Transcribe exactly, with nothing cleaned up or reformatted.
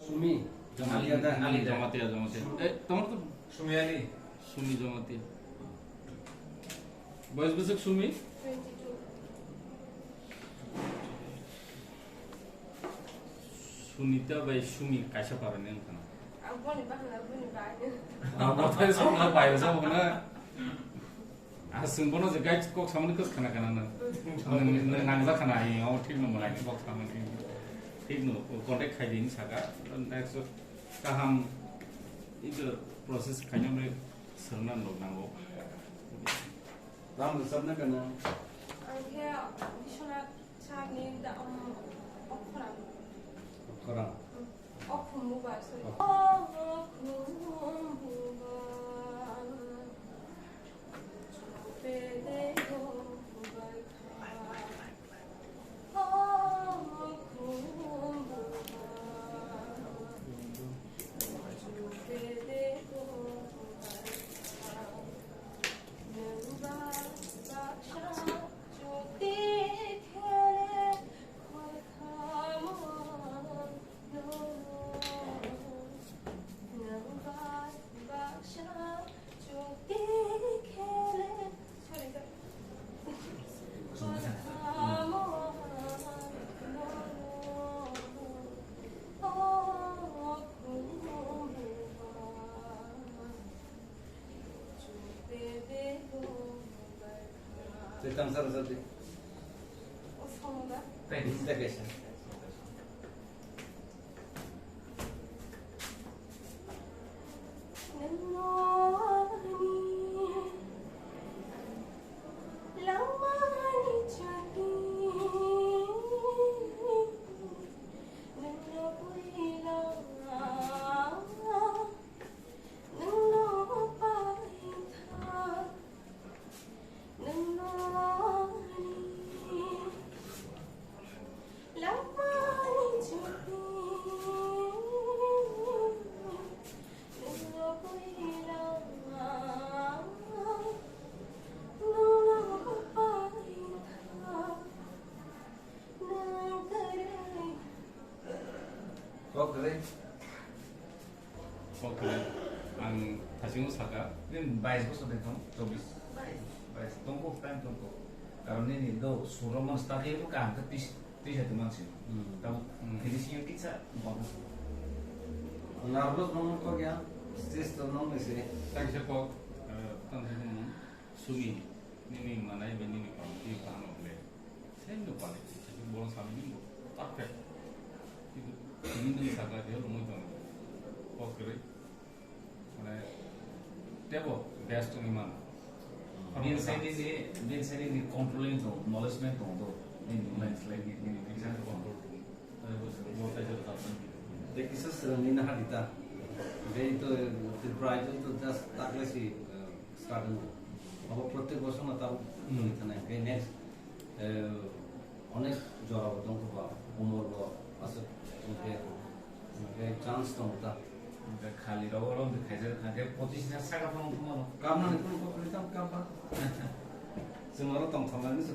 Sumi, Jamatia da. Ali Jamatia, Jamatia. Eh, tomar to Sumi Ali. Sumi Jamatia. Boyos bwswk Sumi? Twenty-two. Sunita bai Sumi kaisa parani wngkha na? Aboni bahana, aboni bahana. Abo tai songla bai sa bo na. Ah, chwng bono je guide kok samani kwk khana khana nang. Nang, nang nangja khana ai, o thik no malai ni kok samani. Thik no contact khai din saka. Next kaham itu process khaina mai serna no nango. Lam rwchapna kana? Ang khe Biswanath Sir ni da, um, Okhoram. Okhoram. Um, Okhum buba, sorry. Okhum buba. Tei tamsa rwchap di. Thanks. Thank you, sir. Kok kwrwi. Kok kwrwi. Ang thasingo saka. Nini bais bosor de thang, chobis. Bais. Bais. Tongkok, time tongkok. Karon nini do suromon start ko kaham khe tis, tisa tongman si. Hmm. Tamo, hmm, finishing kisa bang. Nervous nong kok ya? Stress to nong ni se. Tang se kok, eh, tang se nong. Sumi, nini manai bai nini pang, nini pang no ble. Same no quality. Borok sami ni bo perfect. Kintu nini saka dia lumui tong. Kok kwrwi. Mane tebo best ni man. Bin side ni, bin side ni controlling to, knowledge man to do. Nini mind like ni, nini vision to control to. Tei kisa swrwngwi naha di ta. Tei to Tripura Idol to just taklai si, eh, start wngkha. Abo protek bosor no tabuk, hmm, wngwi thanai. Tei next, eh, onek jora bo tongkha ba, umor bo aswk wngkhe, wngkhe chance tongo ta. Wngkhe khali rogo oro wngkhe khaijak kha khe pochis na saka phano wngkha mano. Kamnani phano kok kwrwi tamo kam ba. Chwng oro tongthoknani se.